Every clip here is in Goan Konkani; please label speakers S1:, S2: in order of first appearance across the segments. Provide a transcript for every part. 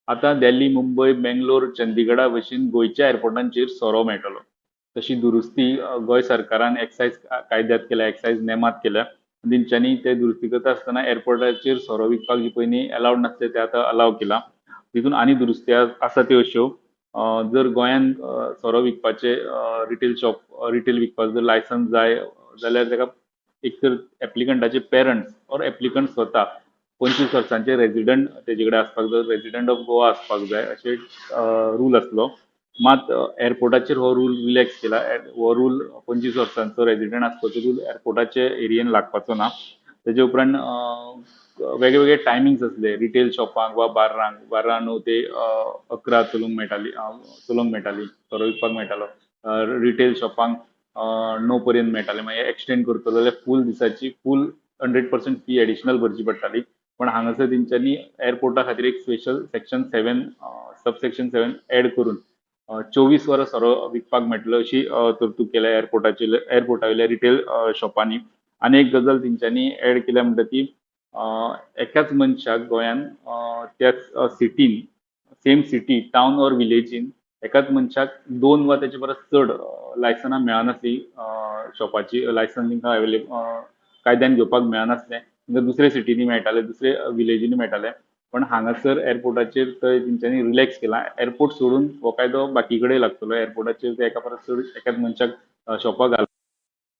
S1: आतां दिल्ली, मुंबय, बेंगलोर, चंदीगडा भशेन गोंयच्या एअरपोर्टांचेर सोरो मेळटलो. तशी दुरुस्ती गोंय सरकारान एक्सायज कायद्यात केल्या, एक्सायज नेमात केल्या. तेंच्यांनी ते दुरुस्ती करता आसतना एअरपोर्टाचेर सोरो विकपाक जी पयलीं अलावड नासलें तें आतां अलाव केलां. तितून आनी दुरुस्ती आसा त्यो अश्यो, जर गोंयांत सोरो विकपाचे रिटेल शॉप, रिटेल विकपाचो जर लायसन्स जाय जाल्यार ताका एक तर एप्लिकंटाचे पेरंट्स ऑर एप्लिकंट स्वता 25 वर्सांचे रेजिडंट तेजे कडेन आसपाक जाय, रेजिडंट ऑफ गोवा आसपाक जाय अशें रूल आसलो. मात एअरपोर्टाचेर हो रूल रिलॅक्स केला. हो रूल 25 वर्सांचो रेजिडंट आसपाचो रूल एअरपोर्टाचे एरियेन लागपाचो ना. तेजे उपरांत वेगळे वेगळे टायमिंग्स आसले रिटेल शॉपांक वा बार्रांक, 8:45 ते 11 चलोवंक मेळटाली, सोरो विकपाक मेळटालो. रिटेल शॉपांक 9 पर्यंत मेळटाले. मागीर एक्सटेंड करतलो जाल्यार फूल दिसाची फूल 100% फी एडिशनल भरची पडटाली. पण हांगासर तेंच्यांनी एअरपोर्टा खातीर एक special section 7, sub section 7 add करून 24 वरां सोरो विकपाक मेळटलो अशी तरतूद केल्या एअरपोर्टा वयल्या रिटेल शॉपांनी. आनी एक गजाल तेंच्यांनी एड केल्या म्हणटा ती, एकाच मनशाक गोंयान त्याच सिटीन, सेम सिटी, टावन ऑर विलेजीन एकाच मनशाक दोन वा तेचे परस चड लायसनां मेळनासलीं, शॉपाची लायसन तांकां अवेलेबल कायद्यान घेवपाक मेळनासलें. तांकां दुसऱ्या सिटींनी मेळटालें, दुसऱ्या विलेजींनी मेळटालें. पण हांगासर एअरपोर्टाचेर थंय तेंच्यांनी रिलॅक्स केला. एअरपोर्ट सोडून हो कायदो बाकी कडेन लागतलो. एअरपोर्टाचेर ते एका परस चड एकाच मनशाक शॉपाक घाल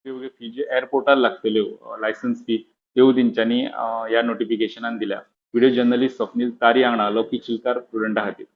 S1: वेगवेगळे फी जे एअरपोर्टार लागतल्यो, लायसन्स फी, त्यो तेंच्यांनी ह्या नोटिफिकेशनान दिल्या. व्हिडिओ जर्नलिस्ट स्वप्नील तारी वांगडा लौकीक शिलकार, प्रुडंटा खातीर.